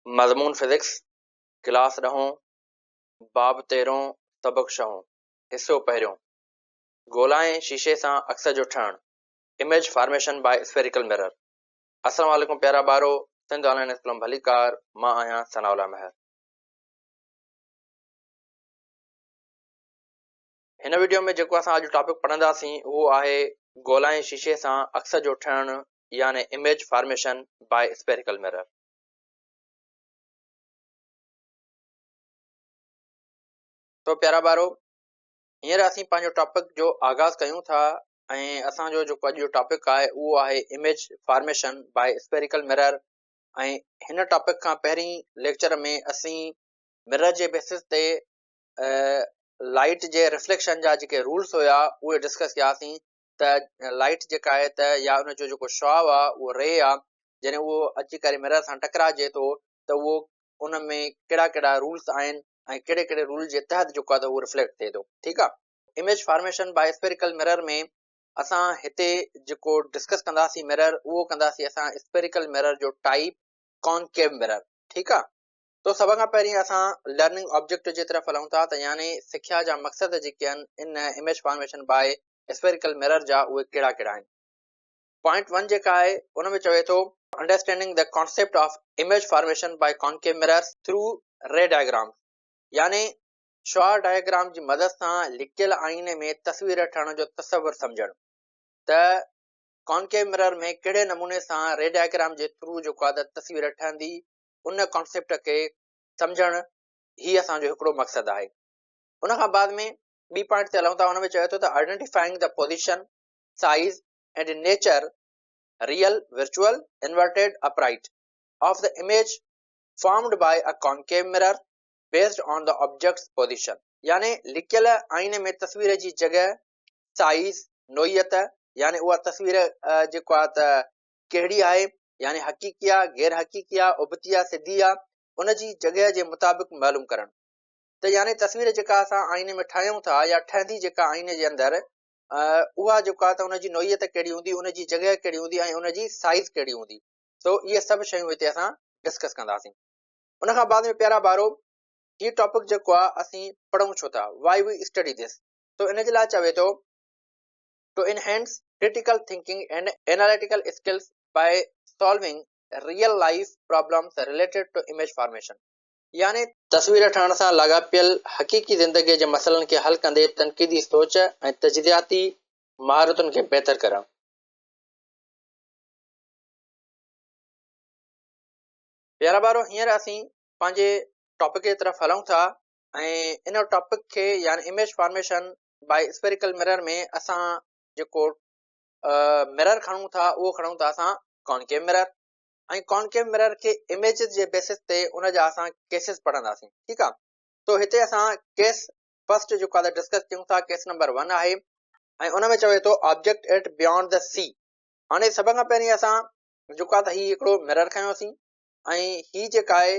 مضمون physics, class ڏهون، باب تيرهون، سبق ڇهون، حصو پهريون، گولائين شيشي سان عڪس جو ٺهڻ، Image Formation by Spherical Mirror، السلام عليڪم پيارا ٻارو، سنڌ آن لائين اسڪول ۾ ڀليڪار، مان آهيان ثناء الله مهر. هن وڊيو ۾ جيڪو اسان اڄ ٽاپڪ پڙهنداسين اهو آهي گولائين شيشي سان عڪس جو ٺهڻ يعني Image Formation by Spherical Mirror. تو پيارا ٻارو هينئر اسين پنهنجو ٽاپڪ جو آغاز ڪيون ٿا ۽ اسان جو جيڪو اڄ جو ٽاپڪ آهي اهو آهي image formation by spherical mirror ۽ هن ٽاپڪ کان پهرين ليڪچر ۾ اسين مرر جي بيسس تي لائٽ جي ريفليڪشن جا جيڪي رولس هيا اهي ڊسڪس ڪياسين ته لائٽ جيڪا آهي ته يا ان جو جيڪو شعاع آهي اهو ري آهي جڏهن اهو اچي ڪري مرر سان ٽڪرائجي ٿو ته اهو ان ۾ ڪهڙا ڪهڙا رولس آهن ۽ ڪهڙي ڪهڙي رول جي تحت جيڪو آهي ته اهو ريفليڪٽ ٿئي ٿو ٺيڪ آهي image formation by spherical mirror ۾ اسان هتي جيڪو ڊسڪس ڪنداسين مرر اهو ڪنداسين اسان اسپيريڪل مرر جو ٽائپ ڪانڪيو مرر ٺيڪ آهي تو سڀ کان پهرين اسان لرننگ آبجيڪٽو جي طرف هلون ٿا ته يعني سکيا جا مقصد جيڪي آهن ان image formation by spherical mirror جا اهي ڪهڙا ڪهڙا آهن پوائنٽ ون جيڪا آهي ان ۾ چوي ٿو understanding the concept of image formation by concave mirrors through ray diagrams يعني شعاع ڊائگرام جي مدد سان لڪيل آئيني ۾ تصوير ٺهڻ جو تصور سمجهڻ ته ڪانڪيو مرر ۾ ڪهڙي نموني سان ري ڊائگرام جي ٿرو جيڪو آهي ته تصوير ٺهندي ان ڪانسيپٽ کي سمجهڻ هي اسان جو هڪڙو مقصد آهي ان کان بعد ۾ ٻي پوائنٽ تي هلون ٿا ان ۾ چوي ٿو ته identifying the position size and nature, real, virtual, inverted, upright, of the image formed by a concave mirror based on the object's position يعني لڪيل آئيني ۾ تصوير جي جڳهه، سائيز، نوعيت يعني اها تصوير جيڪو آهي ته ڪهڙي آهي يعني حقيقي آهي، غير حقيقي آهي، ابتي آهي، سڌي آهي، ان جي جڳهه جي مطابق معلوم ڪرڻ ته يعني تصوير جيڪا اسان آئيني ۾ ٺاهيون ٿا يا ٺهندي جيڪا آئيني جي اندر اها جيڪا ته ان جي نوعيت ڪهڙي هوندي، ان جي جڳهه ڪهڙي هوندي ۽ ان جي سائيز ڪهڙي هوندي. سو اهي سڀ شيون هتي اسان ڊسڪس ڪنداسين. ان کان بعد ۾ پيارا ٻارو هي ٽاپڪ جيڪو آهي اسين پڙهون ڇو ٿا، Why we study this؟ سو ان جي لاء چوي ٿو To enhance critical thinking and analytical skills by solving real life problems related to image formation. يعني تصوير ٺاهڻ سان لاڳاپيل حقيقي زندگيء جي مسئلن کي حل ڪندي تنقيدي سوچ ۽ تجزياتي مهارتن کي بهتر ڪرڻ. پيارا ٻارو هينئر اسين پنهنجي ٽاپڪ جي طرف هلون ٿا ۽ ان ٽاپڪ کي يعني image formation by spherical mirror ۾ اسان جيڪو مرر کڻون ٿا اهو کڻون ٿا اسان ڪانڪيو مرر ۽ ڪانڪيو مرر کي اميجز جي بيسس تي ان جا اسان ڪيسز پڙهنداسين ٺيڪ آ تو هتي اسان ڪيس فرسٽ جيڪو آ ڊسڪس ڪيون ٿا ڪيس نمبر 1 آهي ۽ ان ۾ چوي ٿو object at beyond the sea هاڻي سڀ کان پهرين اسان جيڪو آ ته هي هڪڙو مرر کنيوسين ۽ هي جيڪا آهي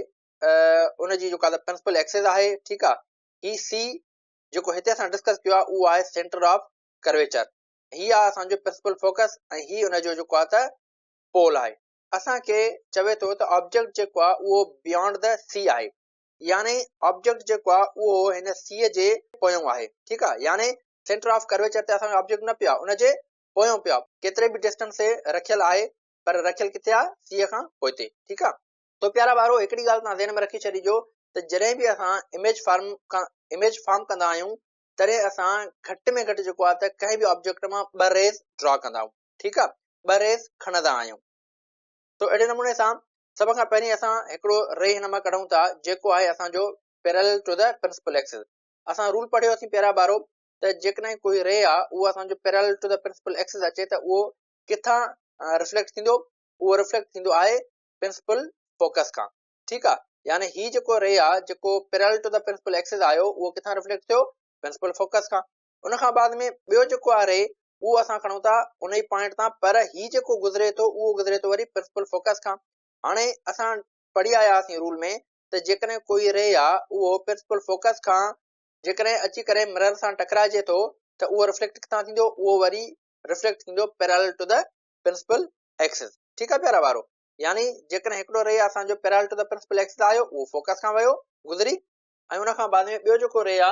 ان جي جيڪا ته پرنسپل ايڪسس آهي ٺيڪ آ هي سي جيڪو هتي اسان ڊسڪس ڪيو آ اهو آهي سينٽر آف ڪرويچر هي آ اسان جو پرنسپل فوڪس ۽ هي ان جو جيڪو آ ته پول آهي. اسان کي چوي ٿو ته آبجيڪٽ جيڪو آهي اهو بيانڊ the سي آهي يعني آبجيڪٽ جيڪو آهي اهو هن سي جي پويون آهي ٺيڪ آهي يعني سينٽر آف ڪرويچر تي اسان جو آبجيڪٽ نه پيو آهي ان جي پويون پيو آهي ڪيتري به ڊسٽنس تي رکيل آهي پر رکيل ڪٿي آهي سي کان پوئتي ٺيڪ آهي تو پيارا ٻارو هڪڙي ڳالهه توهان ذهن ۾ رکي ڇڏجو ته جڏهن به اسان اميج فارم کان اميج فارم ڪندا آهيون تڏهن اسان گهٽ ۾ گهٽ جيڪو آهي ته ڪنهن به آبجيڪٽ مان ٻه ريز ڊرا ڪندا آهيون ٺيڪ آ ٻه ريز کڻندا آهيون تو اهڙي نموني سان سڀ کان پهرين اسان هڪڙو ري هن مان ڪڍون ٿا جيڪو آهي اسان جو parallel to the principal axis اسان رول پڙهيوسين پيارا ٻارو ته جيڪڏهن ڪوئي ري آ اهو اسان جو parallel to the principal axis اچي ته اهو ڪٿان ريفليڪٽ ٿيندو اهو ريفليڪٽ ٿيندو آهي پرنسپل فوڪس کان ٺيڪ آ يعني هي جيڪو ري آ جيڪو parallel to the principal axis آيو اهو ڪٿان ريفليڪٽ ٿيو پرنسپل فوڪس کان ان کان بعد ۾ ٻيو جيڪو آهي ري اهو اسان کڻون ٿا ان ئي پوائنٽ تان پر هي جيڪو گذري ٿو اهو گذري ٿو وري پرنسپل فوڪس کان هاڻي اسان پڙهي آيا هئاسين رول ۾ ته جيڪڏهن ڪوئي ري آ اهو پرنسپل فوڪس کان جيڪڏهن اچي ڪري مرر سان ٽڪرائجي ٿو ته اهو ريفليڪٽ ڪٿان ٿيندو اهو وري ريفليڪٽ ٿيندو parallel to the principal axis ٺيڪ آ پيارا ٻارو. يعني جيڪڏهن هڪڙو ري اسان جو parallel to the principal axis آيو اهو فوڪس کان ويو گذري ۽ ان کان بعد ۾ ٻيو جيڪو ري آ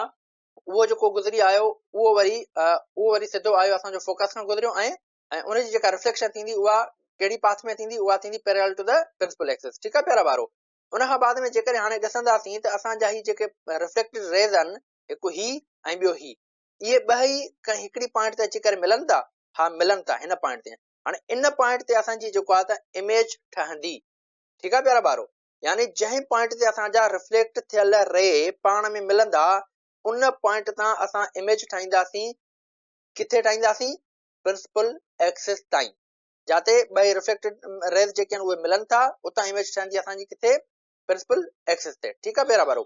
اهو جيڪو گذري آيو اهو وري اهو وري سڌو آيو اسان جو فوڪس کان گذريو ۽ ۽ ان جي جيڪا رفليڪشن ٿيندي اها ڪهڙي پاٿ ۾ ٿيندي اها ٿيندي parallel to the principal axis. ٺيڪ آ پيارا ٻارو، ان کان بعد ۾ جيڪڏهن هاڻي ڏسنداسين ته اسان جا هي جيڪي رفليڪٽڊ ريز آهن هڪ هي ۽ ٻيو هي، اهي ٻه ئي ڪنهن هڪڙي پوائنٽ تي اچي ڪري ملن ٿا؟ ها ملن ٿا هن پوائنٽ تي. هاڻي ان پوائنٽ تي اسان جي جيڪو آهي ته اميج ٺهندي. ٺيڪ آ پيارا ٻارو، يعني جنهن پوائنٽ تي اسان جا رفليڪٽ ٿيل ري پاڻ ۾ ملندا ان پوائنٽ تان اسان اميج ٺاهينداسين. ڪٿي ٺاهينداسين؟ پرنسپل ايڪسس تائين، جاتي ٻئي رفليڪٽڊ ريز جيڪي آهن اهي ملن ٿا اتان اميج ٺهندي اسان جي ڪٿي؟ پرنسپل ايڪسس تي. ٺيڪ آ پيارا ٻارو،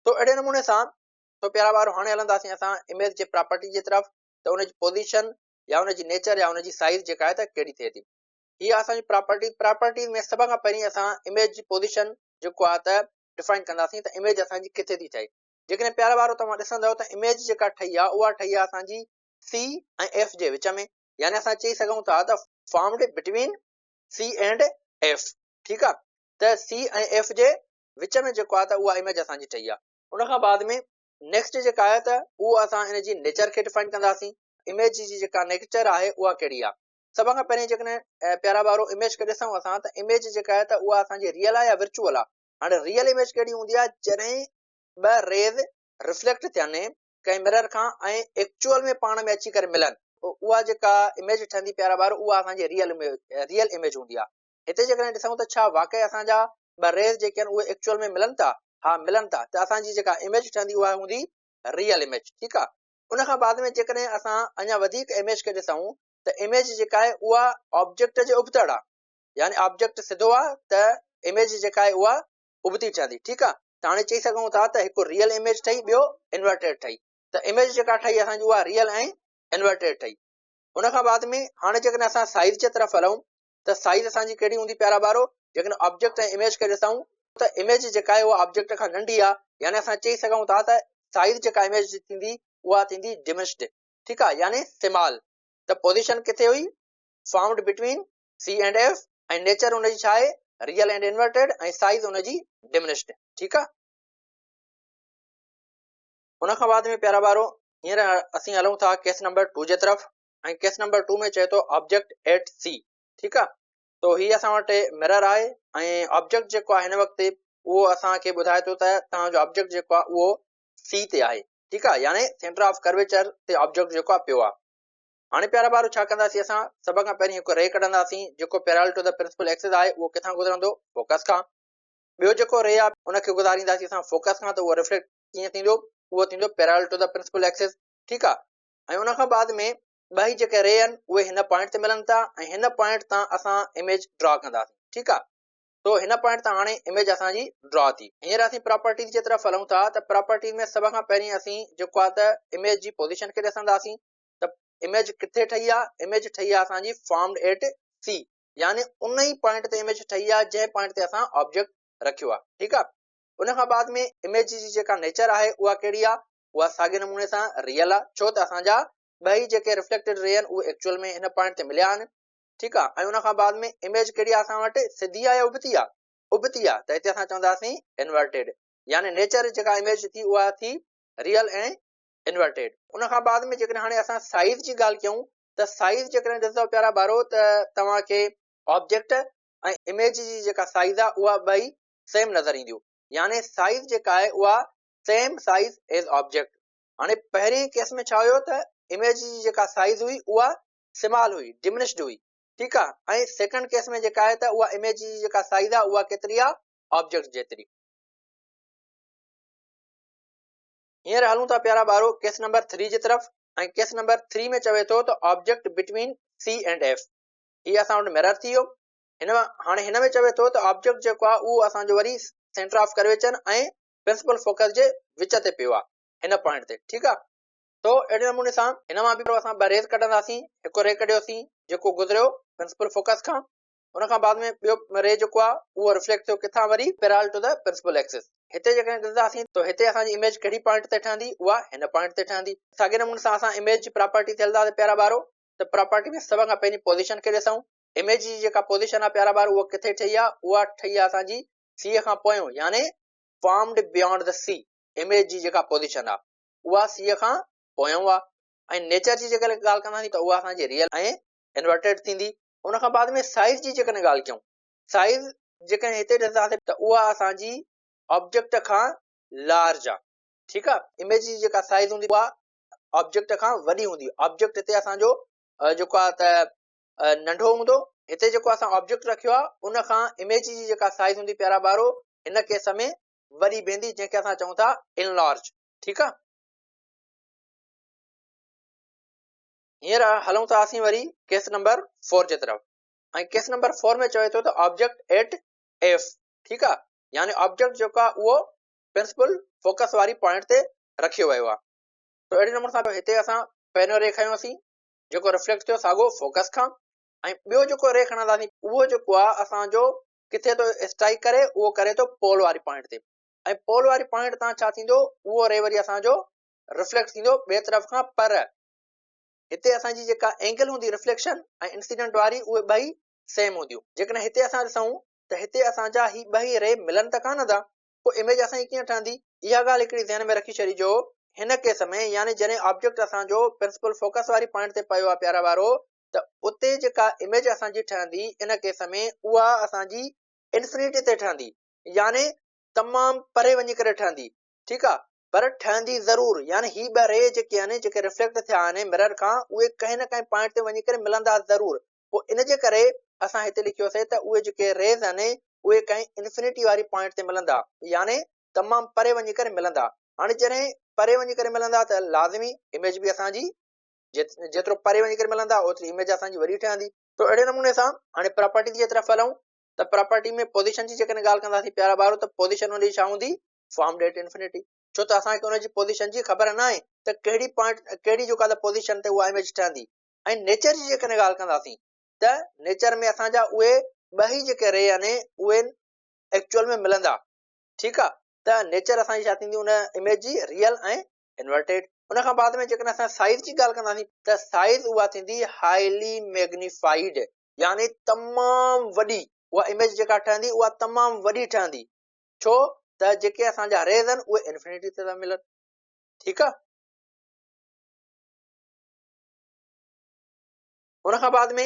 تو اهڙي نموني سان تو پيارا ٻارو هاڻي هلنداسين اسان اميج جي پراپرٽي جي طرف ته ان جي پوزيشن يا ان جي نيچر يا ان جي سائيز جيڪا آهي ته ڪهڙي ٿئي ٿي. هي اسان جي پراپرٽيز، پراپرٽيز ۾ سڀ کان پهرين اسان اميج جي پوزيشن جيڪو آهي ته ڊفائن ڪنداسين ته اميج اسان جي ڪٿي ٿي ٺهي. جيڪڏهن پيارا ٻارو توهان ڏسندؤ ته اميج جيڪا ٺهي آهي اها ٺهي آهي اسان جي سي ۽ ايف جي وچ ۾، يعني اسان چئي سگهون ٿا ته formed between C and F. ٺيڪ آهي ته سي ۽ ايف جي وچ ۾ جيڪو آهي ته اها اميج اسان جي ٺهي آهي. ان کان بعد ۾ نيڪسٽ جيڪا آهي ته اهو اسان ان جي نيچر کي ڊفائن ڪنداسين. اميج جي جيڪا نيچر آهي اها ڪهڙي آهي. سڀ کان پهرين جيڪڏهن پيارا ٻارو اميج کي ڏسون اسان ته اميج جيڪا آهي ته اها اسان جي ريئل آهي يا ورچوئل آهي. هاڻي ريئل اميج ڪهڙي هوندي آهي؟ جڏهن ٻه ريز رفليڪٽ ٿين ڪنهن مرر کان ۽ ايڪچوئل ۾ پاڻ ۾ اچي ڪري ملن، اها جيڪا اميج ٺهندي پيارا ٻارو اها اسان جي ريئل ريئل اميج هوندي آهي. هتي جيڪڏهن ڏسون ته ڇا واقعي اسان جا ٻه ريز جيڪي آهن اهي ايڪچوئل ۾ ملن ٿا؟ ها ملن ٿا، ته اسان جي جيڪا اميج ٺهندي اها هوندي ريئل اميج. ٺيڪ آهي، ان کان بعد ۾ جيڪڏهن اسان اڃا وڌيڪ اميج کي ڏسون ته اميج جيڪا آهي اها آبجيڪٽ جي ابتڙ آهي، يعني آبجيڪٽ سڌو آهي ته اميج جيڪا آهي اها ابتي ٺهندي. ٺيڪ آهي، ته هاڻي چئي سگهون ٿا ته هڪ ريئل اميج ٺهي ٻيو انورٽيڊ ٺهي، ته اميج جيڪا ٺهي اسان جي اها ريئل ۽ انورٽيڊ ٺهي. ان کان بعد ۾ هاڻي جيڪڏهن اسان سائيز جي طرف هلون ته سائيز اسان جي ڪهڙي هوندي پيارا ٻارو؟ جيڪڏهن آبجيڪٽ ۽ اميج کي ڏسون ته اميج جيڪا آهي اها آبجيڪٽ کان ننڍي آهي، يعني اسان چئي سگهون ٿا ته سائيز جيڪا اميج جي ٿيندي اها ٿيندي ڊمنشڊ. ٺيڪ آهي، يعني سمال. ته پوزيشن ڪٿي هئي؟ Formed between C and F ۽ nature ان جي ڇا آهي؟ ريئل اينڊ انورٽيڊ ۽ سائيز ان جي ڊمنشڊ. ٺيڪ آهي، ان کان بعد ۾ پيارا ٻارو هينئر اسين هلون ٿا ڪيس نمبر 2 جي طرف ۽ ڪيس نمبر 2 ۾ چئي ٿو آبجيڪٽ ايٽ سي. ٺيڪ آ، تو هي اسان وٽ مرر آهي ۽ آبجيڪٽ جيڪو آهي هن وقت اهو اسان کي ٻڌائي ٿو ته توهان جو آبجيڪٽ جيڪو آهي اهو سي تي آهي. ٺيڪ آ، يعني سينٽر آف ڪرويچر تي آبجيڪٽ جيڪو آهي پيو آهي. هاڻي پيارا ٻارو ڇا ڪنداسين اسان؟ سڀ کان پهرين هڪ ري ڪڍنداسين جيڪو parallel to the principal axis آهي، اهو ڪٿان گذرندو؟ فوڪس کان. ٻيو جيڪو ري آهي ان کي گذارينداسين اسان فوڪس کان ته اهو رفليڪٽ ڪيئن ٿيندو؟ اهو ٿيندو parallel to the principal axis. ٺيڪ آ، ۽ ان کان بعد ۾ ٻئي جيڪي ري آهن اهي هن پوائنٽ تي ملن ٿا ۽ هن پوائنٽ تان اسان اميج ڊرا ڪنداسين. ٺيڪ آ، تو هن پوائنٽ تان هاڻي اميج اسان جي ڊرا ٿي. هينئر اسين پراپرٽيز جي طرف هلون ٿا ته پراپرٽيز ۾ سڀ کان پهرين اسين جيڪو آ ته اميج جي پوزيشن کي ڏسنداسين ته اميج ڪٿي ٺهي آ. اميج ٺهي آ اسان جي فارمڊ ايٽ سي، يعني ان ئي پوائنٽ تي اميج ٺهي آ جنهن پوائنٽ تي اسان آبجيڪٽ رکيو آ. ٺيڪ آ، ان کان بعد ۾ اميج جي جيڪا نيچر آهي اها ڪهڙي آ؟ اها ساڳي نموني سان ريئل آ، ڇو ته اسان جا ٻئي جيڪي رفليڪٽيڊ ري آهن اهي ايڪچوئل ۾ هن پوائنٽ تي مليا آهن. ٺيڪ آ، ۽ ان کان بعد ۾ اميج ڪهڙي آ اسان وٽ؟ سڌي آ يا ابتي آ؟ ابتي آ، ته هتي اسان چونداسين انورٽيڊ، يعني نيچر جيڪا اميج ٿي اها ٿي ريئل ۽ انورٽيڊ. ان کان بعد ۾ جيڪڏهن هاڻي اسان سائيز جي ڳالهه ڪيون ته سائيز جيڪڏهن ڏسندؤ پيارا ٻارو ته توهان کي آبجيڪٽ ۽ اميج جي جيڪا سائيز آ اها ٻئي سيم نظر اينديون، يعني سائيز جيڪا آهي اها سيم سائيز ايز آبجيڪٽ. هاڻي پهرين ڪيس ۾ ڇا هيو ته اميج جي جيڪا سائيز هئي اها سمال هئي، ڊمنشڊ هئي. ٺيڪ آ، ۽ سيڪنڊ ڪيس ۾ جيڪا آهي ته اها اميج جي جيڪا سائيز آ اها ڪيتري آ؟ آبجيڪٽ جيتري. هينئر هلون ٿا پيارا ٻارو ڪيس نمبر 3 جي طرف ۽ ڪيس نمبر 3 ۾ چوي ٿو ته object between C and F. هي اسان وٽ مرر ٿي ويو. هن هاڻي هن ۾ چوي ٿو ته آبجيڪٽ جيڪو آهي اهو اسان جو وري سينٽر آف ڪرويچر ۽ پرنسپل فوڪس جي وچ تي پيو آهي هن پوائنٽ تي. ٺيڪ آهي، تو اهڙي نموني سان هن مان به اسان ٻه ريز ڪڍنداسين. هڪ ري ڪڍيوسين جيڪو گذريو پرنسپل فوڪس کان، ان کان بعد ۾ ٻيو ري جيڪو آهي اهو رفليڪٽ ٿيو ڪٿان وري؟ پيرال ٽو the principal axis. هتي جيڪڏهن ڏسنداسين ته هتي اسان جي اميج ڪهڙي پوائنٽ تي ٺهندي؟ اها هن پوائنٽ تي ٺهندي. ساڳي نموني سان اسان اميج جي پراپرٽي تي هلنداسين پيارا ٻارو، ته پراپرٽي ۾ سڀ کان پهرين پوزيشن کي ڏسون. اميج جي جيڪا پوزيشن آ پيارا ٻار اها ڪٿي ٺهي آ؟ اها ٺهي آ اسان جي سي کان پويون يعني formed beyond the sea. Image جي جيڪا پوزيشن آ اها سي کان پويون آ ۽ نيچر جي جيڪڏهن ڳالهه ڪنداسين ته اها اسان جي ريئل ۽ انورٽيڊ ٿيندي. ان کان بعد ۾ سائيز جي جيڪڏهن ڳالهه ڪيون، سائيز جيڪڏهن هتي ڏسنداسين ته اها اسان جي آبجيڪٽ کان لارج آ، ٺيڪ آ. اميج جي جيڪا سائيز هوندي اها آبجيڪٽ کان وڏي هوندي. آبجيڪٽ هتي اسان جو جيڪو آ ته ننڍو هوندو، هتي جيڪو اسان آبجيڪٽ رکيو آ ان کان اميج جي جيڪا سائيز هوندي پيارا ٻارو هن ڪيس ۾ وڏي بيهندي، جنهن کي اسان چئون ٿا انلارج، ٺيڪ آ. هينئر هلون ٿا اسين وري ڪيس نمبر 4 جي طرف ۽ ڪيس نمبر 4 ۾ چوي ٿو ته آبجيڪٽ ايٽ ايف، ٺيڪ آ، يعني آبجيڪٽ جيڪو آ اهو پرنسپل فوڪس واري پوائنٽ تي رکيو ويو آ. تو اهڙي نموني سان هتي اسان پهريون ري کنيوسين جيڪو ريفليڪٽ ٿيو ساڳو فوڪس کان ۽ ٻيو جيڪو ري کڻنداسين اهو جيڪو آ اسان جو ڪٿي ٿو اسٽرائيڪ ڪري اهو ڪري ٿو پول واري پوائنٽ تي ۽ پول واري پوائنٽ تان ڇا ٿيندو اهو ري وري اسان جو ريفليڪٽ ٿيندو ٻئي طرف کان پر هتي اسان جي جيڪا اينگل هوندي ريفليڪشن ۽ انسيڊنٽ واري اهي ٻئي سيم هونديون. جيڪڏهن هتي اسان ڏسون ته هتي اسان جا هي ٻئي ري ملن ته ڪانه ٿا پوء اميج اسان جي ڪيئن ٺهندي؟ اها ڳالهه هڪڙي ذهن ۾ رکي ڇڏجو هن ڪيس ۾ يعني جڏهن آبجيڪٽ اسان جو پرنسپل فوڪس واري پوائنٽ تي پيو آهي پيارا ٻارو ته اتي جيڪا اميج اسان جي ٺهندي ان ڪيس ۾ اها اسان جي انفنيٽي تي ٺهندي يعني تمام پري وڃي ڪري ٺهندي، ٺيڪ آ، پر ٺهندي ضرور، يعني هي ٻه ري جيڪي آهن جيڪي ريفليڪٽ ٿيا آهن مرر کان اهي ڪنهن نه ڪنهن پوائنٽ تي وڃي ڪري ملندا ضرور، پوء ان جي ڪري اسان هتي لکيوسي ته اهي جيڪي ريز آهن اهي ڪنهن انفنيٽي واري پوائنٽ تي ملندا يعني تمام پري وڃي ڪري ملندا. هاڻي جڏهن پري وڃي ڪري ملندا ته لازمي اميج به اسان جي جيترو پري وڃي ڪري ملندا اوتري اميج اسان جي وڏي ٺهندي. تو اهڙي نموني سان هاڻي پراپرٽي جي طرف هلون ته پراپرٽي ۾ پوزيشن جي جيڪڏهن ڳالهه ڪنداسين پيارا ٻارو ته پوزيشن ان جي ڇا هوندي فارم ڊيٽ انفنيٽي، ڇو ته اسان کي ان جي پوزيشن جي خبر ناهي ته ڪهڙي پوائنٽ ڪهڙي جيڪا ته پوزيشن تي اها اميج ٺهندي ۽ نيچر جي جيڪڏهن ڳالهه ڪنداسين ته نيچر ۾ اسان جا اهي ٻه ئي جيڪي ري آهن اهي ايڪچوئل ۾ ملندا، ٺيڪ آ، ته نيچر اسان جي ڇا ٿيندي ان اميج جي ريئل ۽ انورٽيڊ. ان کان بعد ۾ جيڪڏهن اسان سائيز جي ڳالهه ڪنداسين ته سائيز اها ٿيندي هائلي ميگنيفائيڊ يعني تمام وڏي، اها اميج جيڪا ٺهندي اها تمام وڏي ٺهندي، ڇو ته جيڪي اسان جا ريز آهن اهي انفنيٽي تي ٿا ملن، ٺيڪ آ. ان کان بعد ۾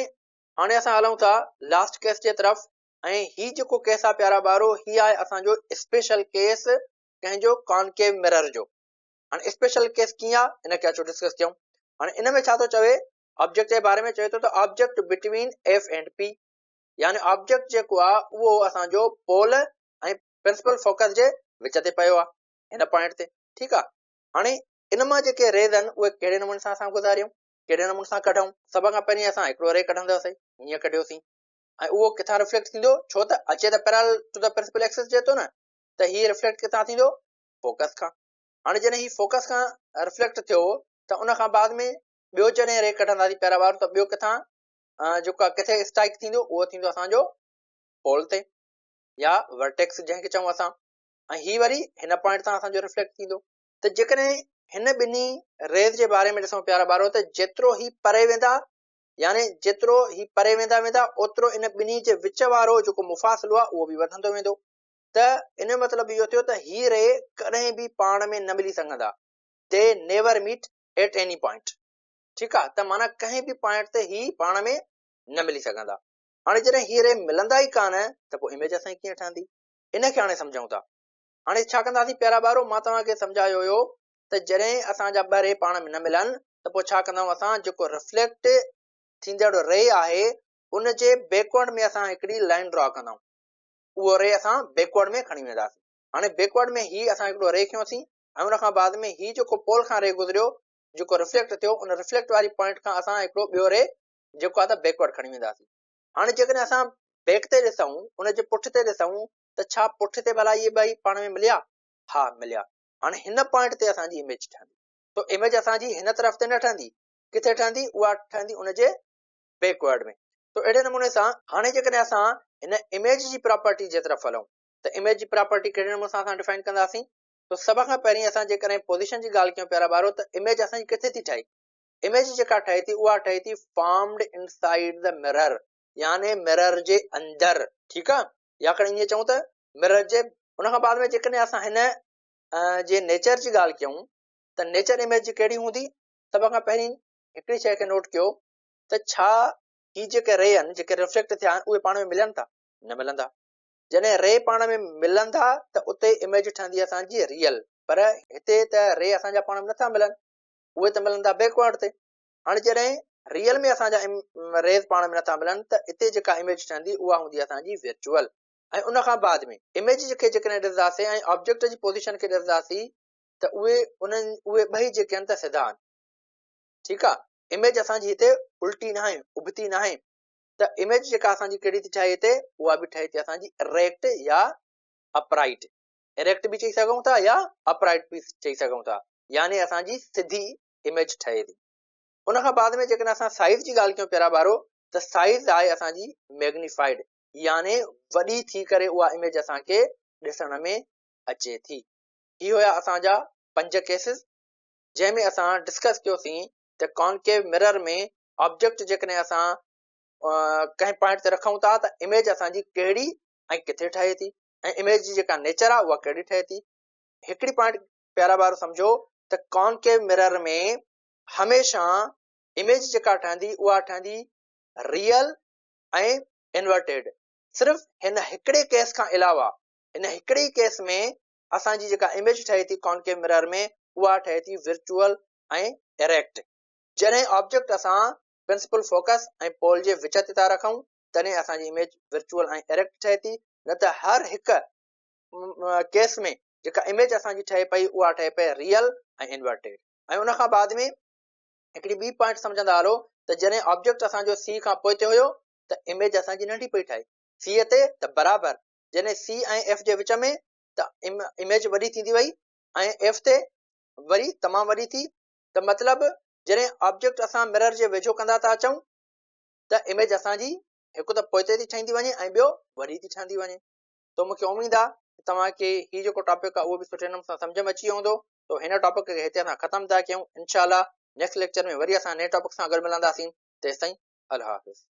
هاڻي اسان هلون ٿا لاسٽ ڪيس جي طرف ۽ هي جيڪو ڪيس آ پيارا ٻارو هي آهي اسان جو اسپيشل ڪيس ڪنهن جو ڪانڪيو مرر جو. هاڻي اسپيشل ڪيس ڪيئن آ ان کي اچو ڊسڪس ڪيون. هاڻي ان ۾ ڇا ٿو چوي آبجيڪٽ جي باري ۾ چوي ٿو ته object between F and P يعني آبجيڪٽ جيڪو آ اهو اسان جو پول ۽ پرنسپل فوڪس جي وچ تي پيو آ هن پوائنٽ تي، ٺيڪ آ. هاڻي ان مان جيڪي ريز آهن اهي ڪهڙي نموني سان اسان گذاريون ڪهڙي نموني سان ڪڍون. سڀ کان پهرين اسان هڪڙو ري ڪڍنداسين هيئن ڪڍيوسين ۽ اهو ڪٿان ريفليڪٽ ٿيندو ڇو ته اچي ته پيرال ٽو the principal axis جي ٿو نه ته هي ريفليڪٽ ڪٿان ٿيندو فوڪس کان. هاڻي جڏهن هي فوڪس کان ريفليڪٽ ٿيو ته ان کان بعد ۾ ٻيو جڏهن ري ڪڍنداسين پيرا وارو ته ٻيو ڪٿان جيڪو ڪٿي اسٽرائيڪ ٿيندو اهو ٿيندو اسان جو پول تي يا ورٽيڪس جنهن کي چئون اسان ۽ هي وري هن پوائنٽ تان اسان جو ريفليڪٽ ٿيندو. ته جيڪڏهن هن ٻنهي ريز جي باري ۾ ڏسون پيارا ٻارو ته جيترو هي پري ويندا يعني جيترو هي پري ويندا ويندا اوترو ان ٻنهي جي وچ وارو جيڪو مفاصلو آهي اهو به وڌندو ويندو ته ان جو مطلب اهو ٿيو ته هي ري ڪڏهن به پاڻ ۾ نه ملي سگهندا، they never meet at any point, ٺيڪ آهي، ته معنيٰ ڪنهن به پوائنٽ تي هي پاڻ ۾ نه ملي سگهندا. هاڻي جڏهن هي ري ملندا ئي ڪانه ته پوء اميج اسان جي ڪيئن ٺهندي؟ ان کي هاڻي سمجهون ٿا. هاڻي ڇا ڪنداسين پيارا ٻارو، مان توهان کي سمجهايو هيو ته جڏهن اسان جا ٻه ري پاڻ ۾ نه ملن ته پوء ڇا ڪندا آهيون اسان جيڪو ريفليڪٽ ٿيندڙ ري آهي ان جي بيڪورڊ ۾ اسان هڪڙي لائن ڊرا ڪندا آهيون. اهو ري اسان بيڪورڊ ۾ کڻي وينداسين. هاڻي بيڪورڊ ۾ هي اسان هڪڙو ري کنيوسين ۽ ان کان بعد ۾ هي جيڪو پول کان ري گذريو جيڪو ريفليڪٽ ٿيو ان ريفليڪٽ واري پوائنٽ کان اسان هڪڙو ٻيو ري جيڪو آهي ته بيڪورڊ کڻي وينداسين. هاڻي جيڪڏهن اسان بيڪ تي ڏسون ان جي پٺ تي ڏسون ته ڇا پٺ تي ڀلا اهي ٻئي پاڻ ۾ مليا؟ ها مليا. هاڻي هن پوائنٽ تي اسان جي اميج ٺهندي. تو اميج اسان جي هن طرف تي نه ٺهندي، ڪٿي ٺهندي؟ اها ٺهندي ان جي بيڪورڊ ۾. تو اهڙي نموني سان هاڻي جيڪڏهن اسان هن اميج جي پراپرٽي جي طرف هلون ته اميج جي پراپرٽي ڪهڙي نموني سان اسان ڊفائن ڪنداسين؟ تو سڀ کان پهرين اسان جيڪڏهن پوزيشن جي ڳالهه ڪيون پيارا ٻارو ته اميج اسان جي ڪٿي ٿي ٺهي؟ اميج جيڪا ٺهي ٿي اها ٺهي ٿي فارمڊ انسائيڊ the mirror يعني مرر جي اندر، ٺيڪ آ، يا کڻي ائين چئون ته مرر جي. ان کان بعد ۾ جيڪڏهن اسان هن جي نيچر جي ڳالهه ڪيون ته نيچر اميج جي ڪهڙي هوندي؟ سڀ کان پهرين هڪڙي شيء کي نوٽ ڪيو ته ڇا هي جيڪي ري آهن جيڪي ريفليڪٽ ٿيا آهن اهي پاڻ ۾ ملن ٿا؟ نه ملندا. جڏهن ري پاڻ ۾ ملندا ته اتي اميج ٺهندي اسان جي ريئل، پر هتي ته ري اسان جا پاڻ ۾ نٿا ملن، اهي ته ملن ٿا بيڪورڊ تي. هاڻي جڏهن ريئل ۾ اسان جا ريز پاڻ ۾ نٿا ملن ته اتي جيڪا اميج ٺهندي اها هوندي اسان جي ورچوئل. ۽ ان کان بعد ۾ اميج کي جيڪڏهن ڏسنداسين ۽ آبجيڪٽ جي پوزيشن کي ڏسنداسين ته اهي انهن اهي ٻئي جيڪي آهن ته سڌا آهن. ٺيڪ آ، اميج اسان جي هتي الٽي ناهي، ابتي ناهي، ته اميج جيڪا اسان جي ڪهڙي ٿي ٺهي هتي، اها به ٺهي ٿي اسان جي اريڪٽ يا اپرائيٽ. اريڪٽ به چئي سگهون ٿا يا اپرائيٽ به چئي سگهون ٿا، يعني اسان جي سڌي اميج ٺهي ٿي. ان کان بعد ۾ جيڪڏهن اسان سائيز جي ڳالهه ڪيون پيارا ٻارو ته سائيز آهي اسان جي ميگنيفائيڊ، يعني وڏي ٿي ڪري اها اميج اسان کي ڏسڻ ۾ اچي ٿي. هي هيا اسان جا پنج ڪيسز جنهن ۾ اسان ڊسڪس ڪيوسين ته ڪانڪيو مرر ۾ آبجيڪٽ جيڪڏهن اسان ڪنهن پوائنٽ تي رکون ٿا ته اميج اسان جي ڪهڙي ۽ ڪٿي ٺهي ٿي ۽ اميج جي جيڪا نيچر آهي اها ڪهڙي ٺهي ٿي. هڪڙي پوائنٽ پيارا ٻارو سمجهو ته ڪانڪيو مرر ۾ هميشه اميج جيڪا ٺهندي اها ٺهندي ريئل ۽ انورٽيڊ، صرف هن هڪڙي ڪيس کان علاوه هن هڪڙي ئي ڪيس ۾ اسان جي جيڪا اميج ٺهي ٿي ڪانڪيو مرر ۾ اها ٺهي ٿي ورچوئل ۽ اريڪٽ. جڏهن آبجيڪٽ اسان پرنسپل فوڪس ۽ پول جي وچ تي ٿا رکون تڏهن اسان جي اميج ورچوئل ۽ اريڪٽ ٺهي ٿي، نه ته هر هڪ ڪيس ۾ جيڪا اميج اسان جي ٺهي پئي اها ٺهي پئي ريئل ۽ انورٽيڊ. ۽ ان کان بعد ۾ هڪڙي ٻي پوائنٽ سمجهندا هلو ته جڏهن آبجيڪٽ اسان جو سي کان پوئتي هيو ته اميج اسان جي ننڍي پئي ٺهي سي تي ته برابر جڏهن سي ۽ ايف جي وچ ۾ ته اميج وڏي ٿيندي وئي ۽ ايف تي وري تمام وڏي ٿي ته مطلب جڏهن آبجيڪٽ اسان مرر جي ويجهو ڪندا ٿا اچون ته اميج اسان جي هڪ ته پوئتي ٿي ٺهندي وڃي ۽ ٻيو وڏي ٿي ٺهندي وڃي. تو مونکي اميد آ ته توهان کي هي جيڪو ٽاپڪ آ اهو به سٺي نموني سان سمجهه ۾ اچي ويو هوندو. تو هن ٽاپڪ کي هتي اسان ختم ٿا ڪيون. انشاء الله نيڪسٽ ليڪچر ۾ وري اسان نئين ٽاپڪ سان گڏ ملنداسين. تيستائين الله حافظ.